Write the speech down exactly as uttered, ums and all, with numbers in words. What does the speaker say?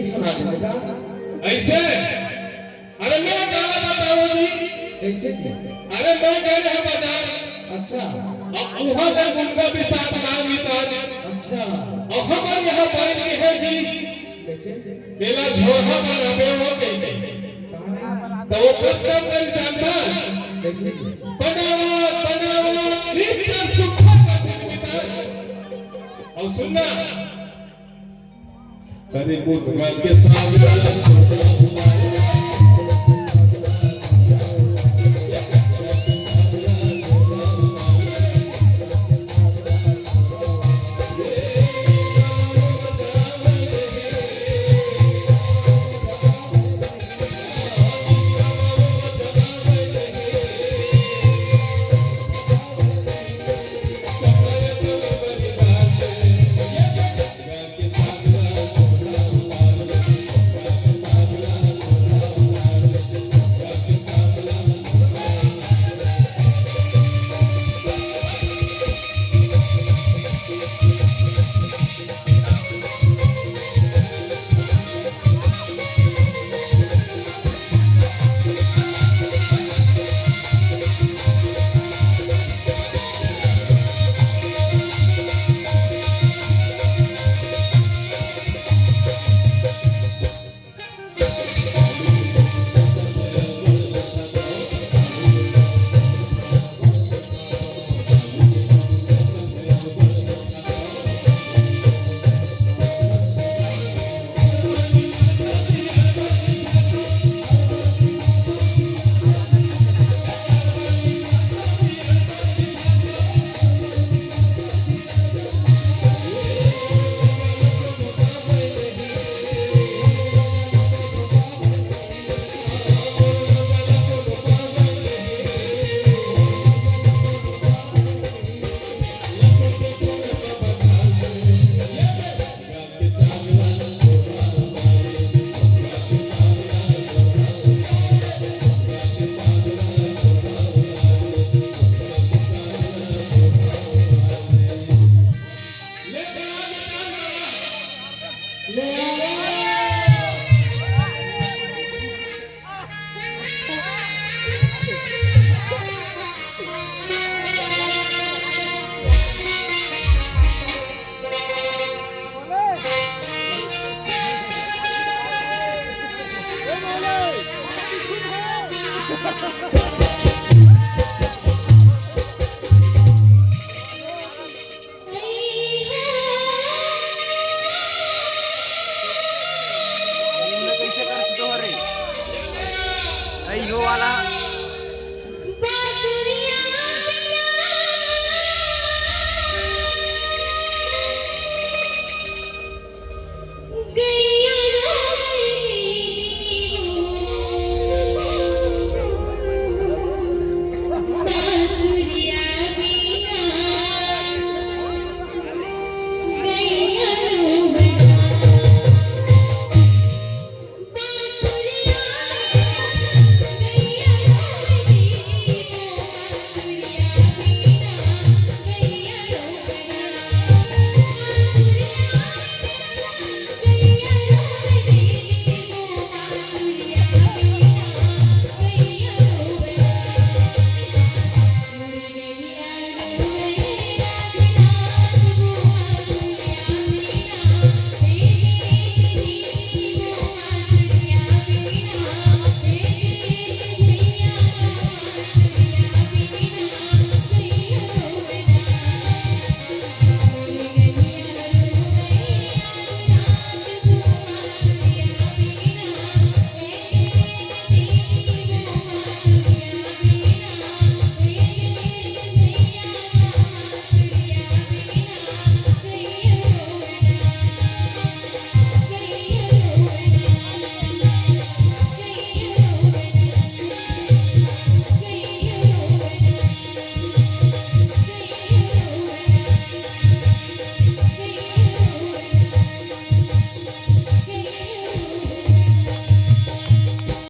सुना दे बेटा। ऐसे? अरे मैं काला बतावंव जी। कैसे जी? अरे मैं गए रहेंव बाजार। अच्छा। अब उहाँ मैं मुनगा बिसात रहेंव मितान। अच्छा। अब हमर यहाँ बाई के हे जी। कैसे? तेला झोरहा बनाबे वो कहिके। कहाँ रे? त वो कस काम करिस जानथस? कैसे जी? बनावा, बनावा, नीचा सुखा का दिन बितावा। अउ सुनना, अरे मुनगा के साग वाला छोकरा बुलाया।